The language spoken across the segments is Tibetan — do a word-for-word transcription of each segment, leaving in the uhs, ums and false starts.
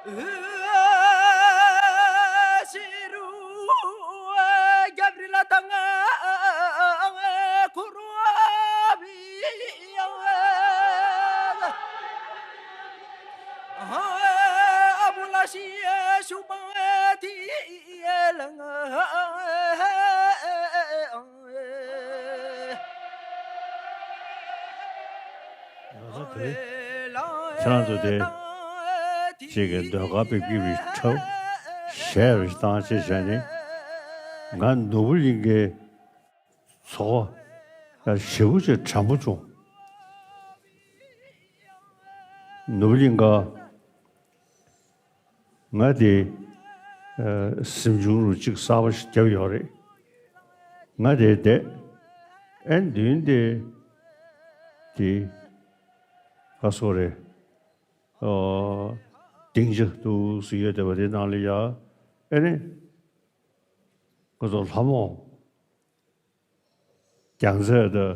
ཁྱེད་རང་ཚོ་དེ་ཅིག་གི་ཟློས་གར་སྤེལ་གྱི་རེད་འཁྲབ་གཞས་རེ་བཏང་བྱས་བྱས་ནས། ང་ནོར་བུ་གླིང་གི་ཚོགས་པ་ཞེ་པོ་ཅིག་དྲན་པོ་བྱུང་། ནོར་བུ་གླིང་ག་ང་དེ་ཨ་གཟིམ་ཆུང་རུ་གཅིག་གསར་པ་ཞིག་བརྒྱབ་ཡོད་རེད། ང་དེ་བསྡད། ཨེ་མདུན་དེ་དེ་ག་སོ་རེད། ཨོ་སྡིངས་ཆ་འདུག་སེ་ཡོད་བསྡད་པ་དེ་ནང་ལ་ཡ། ཨེ་ནི་ཁོ་ཚོ་ལྷ་མོ། རྒྱལ་མཚན་དང་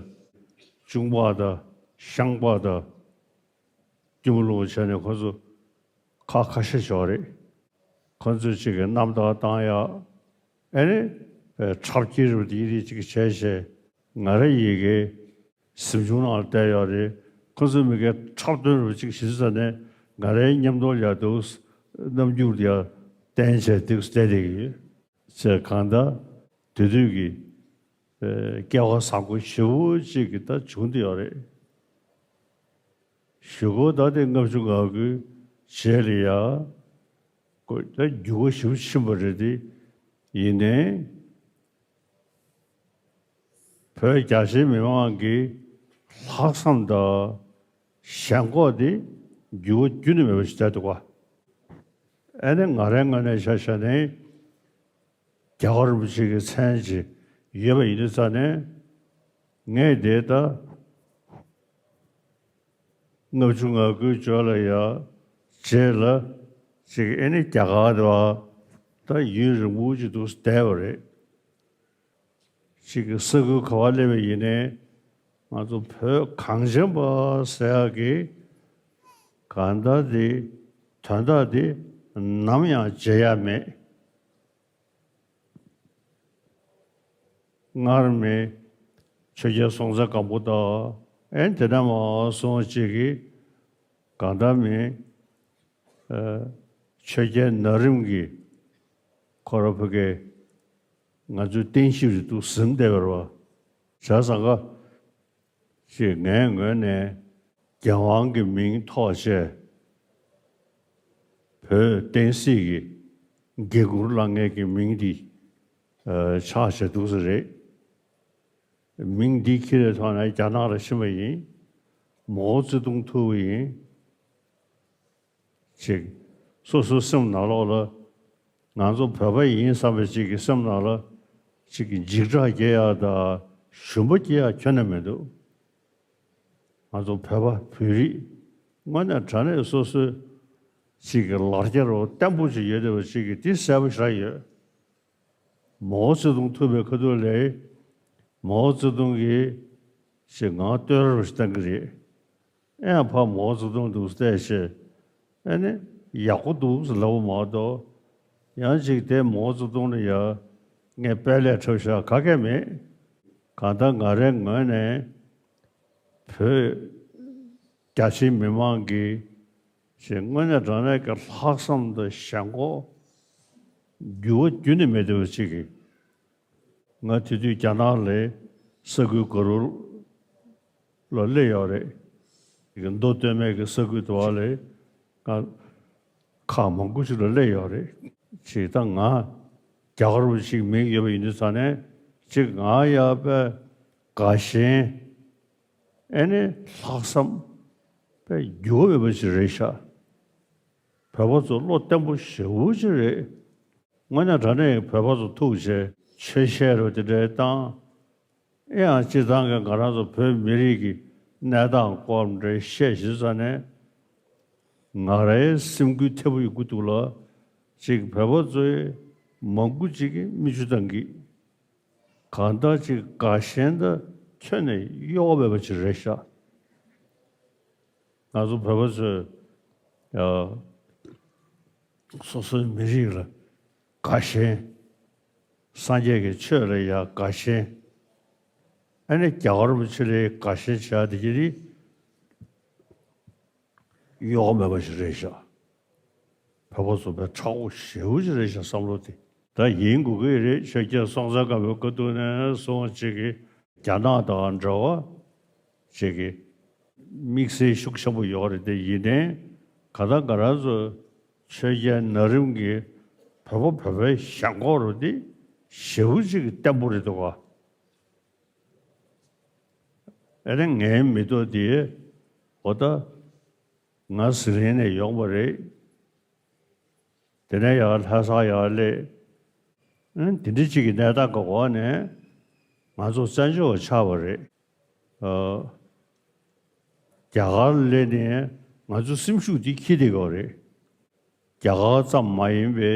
གཅུང་པ་དང་ཤངས་པ་དང་སྐྱིད་མོ་ལོངས་བྱས་ནས་ཁོ་ཚོ་ཁ་ཁ་ཤས་ཤིག་རེད། ཁོ་ཚོས་གཅིག་གི་རྣམ་ཐར་བཏང་ཡག་ཨེ་ནི་འཁྲབ་ཁྱེར་རུ་དེ་རིགས་གཅིག་བྱས་བྱས། ང་རང་ཡི་གེ་གཟིམ་ཆུང་ནང་ལ་བསྡད་ཡོད་རེད། ཁོ་ཚོས་མི་གའི་འཁྲབ་སྟོན་རུ་གཅིག་ཞིག་ཟ་ནས་ང་རའི་མཉམ་དུ་ཡར་འདུག་རྣམ་འགྱུར་ཡར་བསྟན་བྱས་འདུག་བསྡད་བསྡད་ཀྱི་ཡོད། ཅེས་གང་ལྟར་དེ་དུས་ཀྱི་ཨེ་སྐལ་བ་བཟང་པོ་ཞེ་པོ་ཅིག་གི་ད་བྱུང་བསྡད་ཡོད་རེད། གཞུག་གུ་ད་དེ་ལྔ་བཅུ་ང་དགུའི་རྗེས་ལ་ཡ་ཀོ་ད་འགྱུར་བ་ཞེ་པོ་ཕྱིན་པ་རེད་དེ། ཡིན་ནའི་བོད་རྒྱ་ཆེའི་མི་མང་གི་ལྷག་བསམ་དང་ཞེན་ཁོག་དེ་འགྱུར་བ་རྒྱུན་ནས་མེད་པ་ཞིག་བསྡད་འདུག་ག་ཨེ་ནི་ང་རའི་ངོས་ནས་ཆ་བཞག་ནས་རྒྱལ་བ་རིན་པོ་ཆེ་གི་མཚན་ཅིག་ཡོད་པ་ཡིན་དུས་ཙང་ནས། ངས་དེ་ལྟ་ལྔ་བཅུ་ང་དགུའི་འབྱོར་ལ་ཡ་རྗེས་ལ་ཅིག་ཨེ་ནི་རྒྱ་གར་དུ་བ་ད་ཡུན་རིང་པོ་ཅིག་འདུག་བསྡད་པ་རེད། ཅིག་གི་ས་ཁུལ་ག་བ་སླེབས་པ་ཡིན་ནའི་ང་ཚོ་བོད་གངས་ཅན་པ་ཟེར་ཡག་གི་གང་ལྟར་དེ་དོན་དག་དེ་ནམ་ཡང་བརྗེད་ཡ་མེད། སྔར་མེད་ཆོས་རྒྱལ་སྲོང་བཙན་སྒམ་པོ་དང་ཨེ་དེ་འདྲ་མ་སོང་ཅིག་གི་གང་ལྟར་མེད་ཨ་ཆོས་རྒྱལ་ནཱ་རིམ་གྱིས་ཁོ་ར་ཕ་གི་ང་ཚོའི་བསྟན་བཤིག་རེད་འདུག་ཟིན་བསྡད་པ་རེད་བ། བྱས་ཙང་ཀ་ཅེས་ངའི་ངོས་ནས་རྒྱལ་དབང་གི་མིང་ཐོགས་བྱས་བོད་བསྟན་སྲིད་ཀྱི་འགན་འཁུར་བླངས་མཁན་གྱི་མིང་འདི་ཨ་ཆགས་བྱས་འདུག་ས་རེད། མིང་འདི་ཁྱེར་བའི་ཐོག་ནས་རྒྱ་ནག་ལ་ཕྱིན་པ་ཡིན། མའོ་ཙེ་ཏུང་ཐུག་པ་ཡིན། ཅིག་སོ་སོའི་སེམས་ནང་ལོགས་ལ་ང་ཚོ་བོད་པ་ཡིན་བསམ་པའི་ཅིག་གི་སེམས་ནང་ལ་ཅིག་གི་འཇིགས་སྐྲག་སྐྱེ་ཡག་དང་ཞུམ་པ་སྐྱེ་ཡག་ཁྱོན་ནས་མི་འདུག་ང་ཚོ་བོད་པ་བོད་རིགས་དངོས་གནས་དྲང་གནས་སོ་སོའི་ཅིག་གི་ལ་རྒྱ་རུ་བརྟན་པོ་ཅིག་ཡོད་བསྡད་པ་ཅིག་གི་འདི་གསལ་པོ་ཞེ་དྲག་ཡོད། མའོ་ཙེ་ཏུང་ཐུག་པའི་ཁ་ཐུག་ལ་མའོ་ཙེ་ཏུང་གིས་ཅིག་ངག་བསྟོད་ར་རུ་ཞིག་བཏང་གི་རེད། ཨེ་ཕ་མའོ་ཙེ་ཏུང་འདུག་བལྟས་ཤེ། ཨེ་ནི་ཡག་པོ་འདུག་ཟེར་ལབ་པ་མ་གཏོགས། ཡང་ཅིག་དེ་མའོ་ཙེ་ཏུང་ལ་ཡ་ངས་དཔེ་ལས་འཁྲབ་ཤག་ག་གེ་མེད། གང་ལྟར་ང་རའི་ངོས་ནས་བོད་རྒྱ་ཆེའི་མི་མང་གི་ཞེས་དངོས་གནས་དྲང་གནས་ཀྱི་ལྷག་བསམ་དང་ཞེན་ཁོག་འགྱུར་བ་རྒྱུན་ནས་མེད་བསྡད་པ་ཅིག་གིས། ང་དེ་དུས་རྒྱ་ནག་ལ་ས་ཁུལ་ག་རུ་ལ་སླེབས་ཡོད་རེད། མདོ་སྟོད་སྨད་ཀྱི་ས་ཁུལ་དུ་བ་ལ་ང་ཁག་མང་པོ་ཞིག་ལ་སླེབས་ཡོད་རེད། ཅིག་ད་ང་རྒྱ་གར་བ་ཞིག་མིང་ཡོད་པ་ཡིན་དུས་ཙང་ནས་ཅིག་ང་ཡ་པའི་དགའ་ཞེན་ཨེ་ནི་ལྷག་བསམ་པའི་འགྱུར་བ་མེད་པ་ཞིག་རེད་ཤག་བོད་པ་ཚོ་བློ་བརྟན་པོ་ཞེ་པོ་ཅིག་རེད། དངོས་གནས་དྲང་གནས་བོད་པ་ཚོ་ཐུག་བྱས་ཆོས་བཤད་རོགས་དེ་འདྲའི་བཏང་། ཨེ་ཡང་སྤྱིར་བཏང་གི་ང་རང་ཚོ་བོད་མི་རིགས་ཀྱི་གནས་སྟངས་སྐོར་འདྲ་བཤད་ཞུས་ཙང་ནས་ང་རའི་སེམས་འགུལ་ཐེབས་པོ་ཡོང་གི་འདུག་ལ། ཅིག་བོད་པ་ཚོའི་མང་པོ་ཅིག་གིས་མིག་ཆུ་བཏང་གི། གང་ལྟར་ཅིག་དགའ་ཞེན་དང་ཁྱོན་ནས་གཡོ་བ་མེད་པ་ཅིག་རེད་ཤག་ང་ཚོ་བོད་པ་ཚོས་ཡ། སོ་སོའི་མི་རིགས་ལ་དགའ་ཞེན། སངས་རྒྱས་ཀྱི་ཆོས་ལ་ཡང་དགའ་ཞེན། ཨ་ནི་རྒྱ་གར་མི་ཆོས་ལ་དགའ་ཞེན་བྱ་དེ་གྱིས་ནི། གཡོ་བ་མེད་པ་ཞིག་རེད་ཤག་བོད་པ་ཚོ་དཔེ་མཁྲེགས་པོ་ཞེ་པོ་ཅིག་རེད་ཤག་བསམ་བློ་དེ། ད་ཡིན་དགོས་ཀྱི་རེད། ཆོས་རྒྱལ་སྲོང་བཙན་སྒམ་པོའི་སྐབས་དུས་ནས་བཟུང་ཅིག་གིས་རྒྱ་ནག་དང་འབྲེལ་བ་ཅིག་གིས་དམིགས་བསལ་ཤུགས་ཆེན་པོ་ཡོད་རེད། དེ་ཡིན་ནའི་ག་ད་ག་རང་ཚོ་ཆོས་རྒྱལ་ན་རིམ་གྱིས་བོད་པ་བོད་པའི་ཞེན་ཁོག་རུ་དེ་ཞེ་པོ་ཅིག་གི་བརྟན་པོ་རེད་འདུག་ག་ཨ་ནི་ངའི་མི་ཐོག་དེ་འོ་ད་ང་ཟི་ལིང་ནས་ཡོང་བ་རེད། དེ་ནས་ཡར་ལྷ་སར་ཡར་སླེབས། ཨ་ནི་དེ་འདྲ་ཅིག་གི་གནས་སྟངས་ཀྱི་འོག་ནས་ང་ཚོ་བཙན་བྱོལ་བ་ཆགས་པ་རེད། ཨ། རྒྱ་གར་སླེབས་ནས་ང་ཚོའི་སེམས་ཤུགས་དེ་འཁྱེར་བསྡད་ཡོད་རེད། རྒྱ་གར་ཙམ་མ་ཡིན་པའི་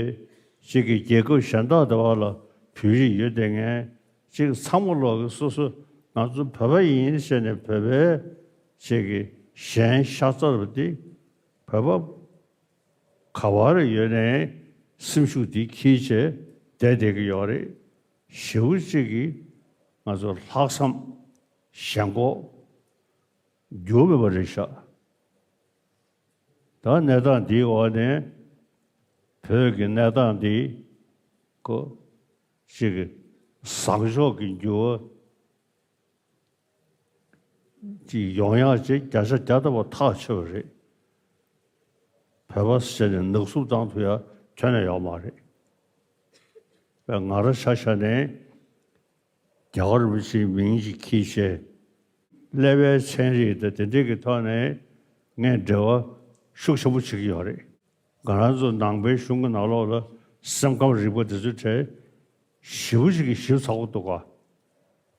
གཅིག་གི་རྒྱལ་ཁབ་གཞན་དག་དེ་བ་ལ་བོད་རིགས་ཡོད་བསྡད་མཁན་གཅིག་ཚང་མ་ལོག་གི་སོ་སོ་ང་ཚོ་བོད་པ་ཡིན་ཟེར་ནས་བོད་པའི་གཅིག་གི་ཞེན་ཤ་ཚ་བ་དེ་བོད་པ་ག་བར་ཡོད་ནའི་སེམས་ཤུགས་དེ་འཁྱེར་བྱས་བསྡད་བསྡད་ཀྱི་ཡོད་རེད། ཞེ་པོ་གཅིག་གིས་ང་ཚོ་ལྷག་བསམ་ཞེན་ཁོག་འགྱུར་མེད་པ་རེད་ཤག་ད་གནས་སྟངས་འདིའི་འོག་ནས་བོད་ཀྱི་གནས་སྟངས་འདི་ཀོ་ཅིག་བཟང་ཕྱོགས་ཀྱི་འགྱུར་བ་ཅིག་ཡོང་ཡག་ཅིག་བརྒྱ་ཆ་བརྒྱ་ཐམ་པ་ཐག་ཆོད་པ་རེད། བོད་པ་ཟེར་ནས་ནག་བསུབ་བཏང་ཐུབ་ཡག་ཁྱོན་ནས་ཡོད་མ་རེད། ང་རང་ཆ་བཞག་ནས། རྒྱལ་བ་རིན་པོ་ཆེའི་མིང་ཞིག་འཁྱེར་བྱས། ཀླད་པའི་ཚན་རིག་དང་དེ་འདྲས་ཀྱི་ཐོག་ནས་ངས་འབྲེལ་བ་ཤུགས་ཆེན་པོ་བྱེད་ཀྱི་ཡོད་རེད། ང་རང་ཚོ་ནང་པའི་གཞུང་གི་ནང་ལོགས་ལ་སེམས་ཁམས་རིག་པ་དེ་ཚོའི་གྲས་ཞེ་པོ་ཞིག་གིས་ཞིབ་ཚགས་པོ་འདུག་ག་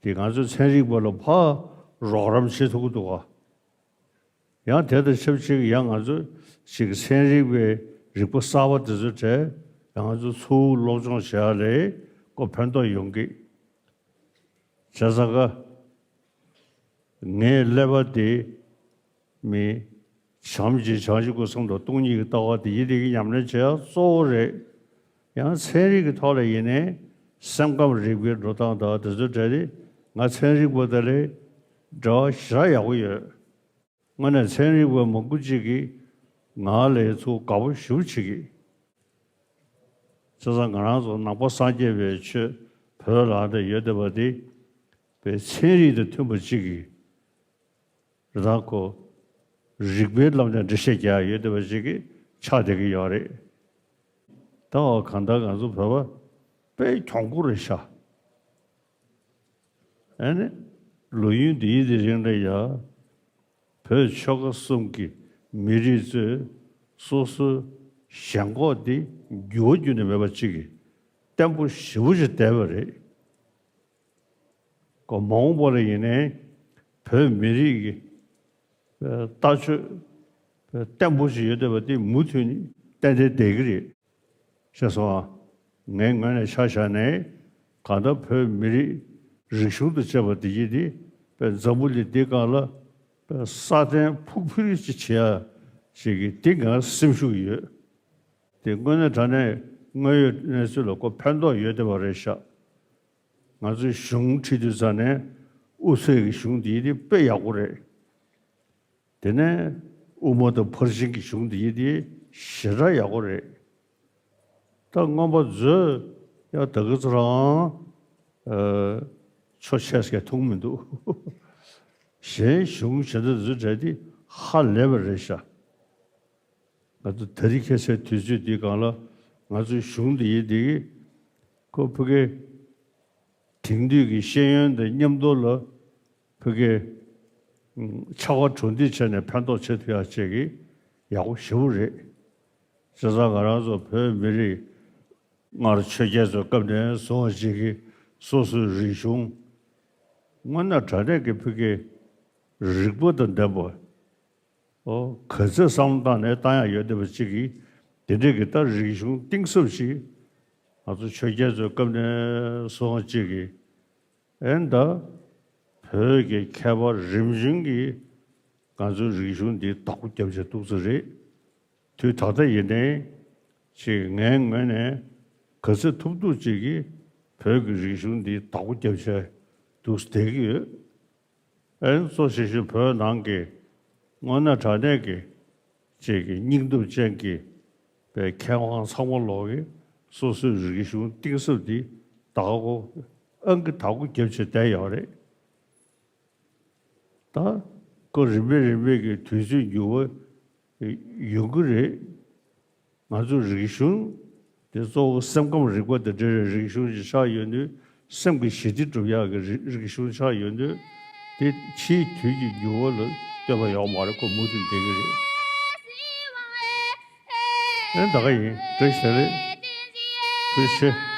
དེ་ང་ཚོའི་ཚན་རིག་པ་ལ་ཕར་རོགས་རམ་བྱེད་ཐུབ་ཀྱི་འདུག་ག་ཡང་དེ་དང་ཆབས་ཅིག་ཡང་ང་ཚོ་ཞིག་ཚན་རིག་པའི་རིག་པ་གསར་པ་དེ་ཚོའི་གྲས་ཡང་ང་ཚོ་ཚུར་སློབ་སྦྱོང་བྱེད་ཡག་ལ་ཁོ་ཕན་ཐོགས་ཡོང་གི། བྱས་ཙང་ཀ་ངའི་ཀླད་པ་དེ་མི་བྱམས་ཀྱི་བྱང་ཆུབ་ཀྱི་སེམས་དང་སྟོང་ཉིད་ཀྱི་ལྟ་བ་དེ་ཡིད་བདེ་གི་ཉམས་ལེན་བྱེད་ཡག་གཙོ་བོ་རེད། ཡང་ཚན་རིག་གི་ཐོག་ལ་ཡིན་ནའི་སེམས་ཁམས་རིག་པའི་འགྲོ་སྟངས་དང་དེ་ཚོའི་གྲས་དེ་ང་ཚན་རིག་པ་དེ་ལས་འབྲེལ་བ་ཞེ་དྲག་ཡག་པོ་ཡོད། དངོས་གནས་ཚན་རིག་པ་མང་པོ་ཅིག་གིས་ང་ལ་ཚུར་དགའ་པོ་ཞེ་པོ་བྱེད་ཀྱི། བྱས་ཙང་ང་རང་ཚོ་ནང་པ་སངས་རྒྱས་པའི་ཆོས་བོད་ལ་དེ་ཡོད་བསྡད་པ་དེ་དཔེ་ཚན་རིག་དང་མཐུན་པ་ཅིག་གིས་རེད་ད་ཁོ་རིག་པའི་ལམ་ནས་འགྲེལ་བཤད་རྒྱག་ཡག་ཡོད་བསྡད་པ་ཅིག་གིས་ཆགས་བསྡད་ཀྱི་ཡོད་རེད། ད་འོ་གང་ལྟར་ང་ཚོ་བོད་པ་དཔེ་གྱོང་པོ་རེད་ཤག་ཨ་ནི་ལོ་ཡུན་འདིའི་དེ་རིང་ལ་ཡ་བོད་ཆོལ་ཁ་གསུམ་གྱི་མི་རིགས་ཚོས་སོ་སོའི་ཞེན་ཁོག་དེ་འགྱུར་བ་འགྱུར་ནས་མེད་པ་ཅིག་གིས་བརྟན་པོ་ཞེ་པོ་ཅིག་བསྡད་པ་རེད། ཁོ་མ་འོངས་པ་ལ་ཡིན་ནའི་བོད་མི་རིགས་ཀྱི་ལྟ་སྤྱོད་བརྟན་པོ་ཞིག་ཡོད་བསྡད་པ་དེ་མུ་མཐུད་ནས་ཏན་ཏན་བསྡད་ཀྱི་རེད། ཤེས་སོང་ཨ། ངའི་ངོས་ནས་ཆ་བཞག་ནས་གང་ལྟར་བོད་མི་རིགས་རིག་གཞུང་དང་བཅས་པ་འདི་ཡིན་ཏེ་དཔེ་འཛམ་བུ་གླིང་འདི་སྒང་ལ་དཔེ་སྲ་བརྟན་ཕུགས་འཕེར་ཅིག་བྱེད་ཡ་ཞིག་གི་འདི་ང་སེམས་ཤུགས་ཡོད། དེ་དངོས་གནས་དྲང་གནས་དངོས་ཡོད་གནས་ཚུལ་ལ་ཁོ་ཕན་ཐོགས་ཡོད་བསྡད་པ་རེད་ཤག་ང་ཚོའི་གཞུང་ཁྲིད་དུས་ཙང་ནས་དབུ་ཚད་ཀྱི་གཞུང་འདི་ཡིན་ཏེ་དཔེ་ཡག་པོ་རེད། དེ་ནས་དབུ་མ་དང་ཕར་ཕྱིན་གྱི་གཞུང་འདི་ཡིན་ཏེ་ཞེ་དྲག་ཡག་པོ་རེད། ད་མངོན་པ་མཛོད་ཡང་ད་གི་ཚོ་རང་ཨ་ཆོ་ཆས་ཀྱི་མཐོང་མི་འདུག་གཞན་གཞུང་གཞན་དག་འཛུལ་གྲས་དེ་ཧ་ལས་པ་རེད་ཤག་ང་ཚོ་དེ་རིང་ཁ་སང་དུས་ཚོད་འདི་སྒང་ལ་ང་ཚོའི་གཞུང་འདི་ཡིན་འདི་གི་ཁོ་ཕ་གི་དེང་དུས་ཀྱི་ཤེས་ཡོན་དང་མཉམ་དུ་ལ་ཕ་གི་ཕྱག་དཔེ་གྲུབ་འདེགས་བྱས་ནས་ཕན་ཐོགས་བྱེད་ཐུབ་ཡག་ཅིག་གི་ཡག་པོ་ཞེ་པོ་རེད། བྱས་ཙང་ང་རང་ཚོ་བོད་མི་རིགས་སྔར་ཆོས་རྒྱལ་ཚོའི་སྐབས་ནས་བཟུང་བ་ཅིག་གི་སོ་སོའི་རིག་གཞུང་དངོས་གནས་དྲང་གནས་ཀྱི་ཕ་གི་རིག་པ་དང་ལྡན་པ། ཨོ་ག་ཚོད་བསམ་བློ་བཏང་ནས་བཏང་ཡག་ཡོད་བསྡད་པ་གཅིག་གིས་དེ་འདྲས་ཀྱི་ད་རིག་གཞུང་གཏིང་ཟབ་ཅིག་ང་ཚོ་ཆོས་རྒྱལ་ཚོའི་སྐབས་ནས་བཟུང་བ་གཅིག་གིས་ཨེ་ད་བོད་ཀྱི་མཁས་པ་རིམ་བྱོན་གྱིས་ང་ཚོའི་རིག་གཞུང་འདི་བདག་པོ་རྒྱབ་བྱས་འདུག་ས་རེད། དུས་ད་ལྟ་ཡིན་ནའི་ ཅིག་ངའི་ངོས་ནས་ག་ཚོད་ཐུབ་ཐུབ་ཅིག་གིས་བོད་ཀྱི་རིག་གཞུང་འདི་བདག་པོ་རྒྱབ་བྱས་འདུག་བསྡད་ཀྱི་ཡོད། ཨ་ནི་གཙོ་ཆེ་ཤོས་བོད་ནང་གི་དངོས་གནས་དྲང་གནས་ཀྱི་ཅིག་གི་སྙིང་སྟོབས་ཅན་གྱི་པའི་མཁས་དབང་ཚང་མ་ལོག་གིས་སོ་སོའི་རིག་གཞུང་གཏིང་ཟབ་འདི་བདག་པོ་ཨང་ཀི་བདག་པོ་རྒྱབ་བྱས་བསྡད་ཡོད་རེད། ད་ཁོ་རིམ་པས་རིམ་པས་ཀྱི་དུས་ཚོད་འགྱུར་བ་ཡོང་གི་རེད། ང་ཚོ་རིག་གཞུང་དེ་གཙོ་བོ་སེམས་ཁམས་རིག་པ་དང་འབྲེལ་བའི་རིག་གཞུང་ཞིག་ཆགས་ཡོད་དུས། སེམས་ཀྱི་ཞི་བདེ་སྒྲུབ་ཡག་གི་རིག་རིག་གཞུང་ཆགས་ཡོད་དུས། དེ་ཕྱིའི་དུས་ཀྱི་འགྱུར་བ་ལ་ལྟོས་པ་ཡོད་མ་རེད། ཁོ་མུ་མཐུད་བསྡད་ཀྱི་རེད། ཨེ་ད་ག་ཡིན། བཀྲ་ཤིས་བདེ་ལེགས། ཐུགས་རྗེ་ཆེ།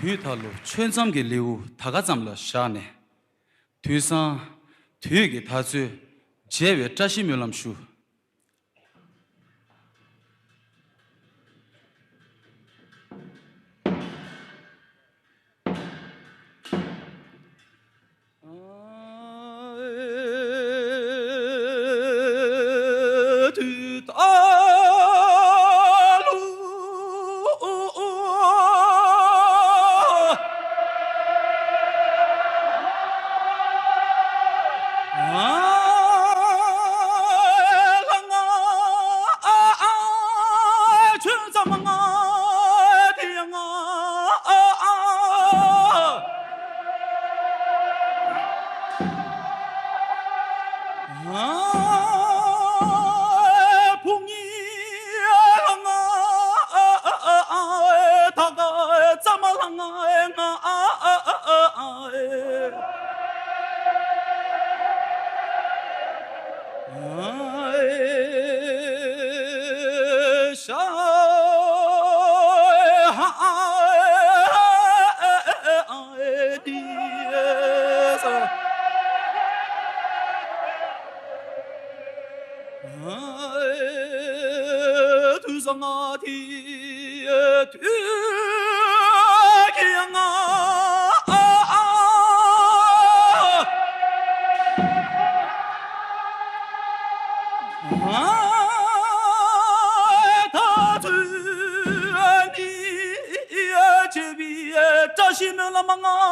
དུས་ད་ལོ་ཆོས་མཚམས་ཀྱི་ལེའུ་ད་ག་ཙམ་ལ་བཞག་ནས། དུས་བཟང་དུས་ཀྱི་དར་ཚོན་འཇལ་བའི་བཀྲ་ཤིས་སྨོན་ལམ་ཞུ། དུས་བཟང་དེ་དུས་ཀྱི་ང་ད་ཚུལ་འདི་བྱེད་པའི་བཀྲ་ཤིས་སྨོན་ལམ་ང་།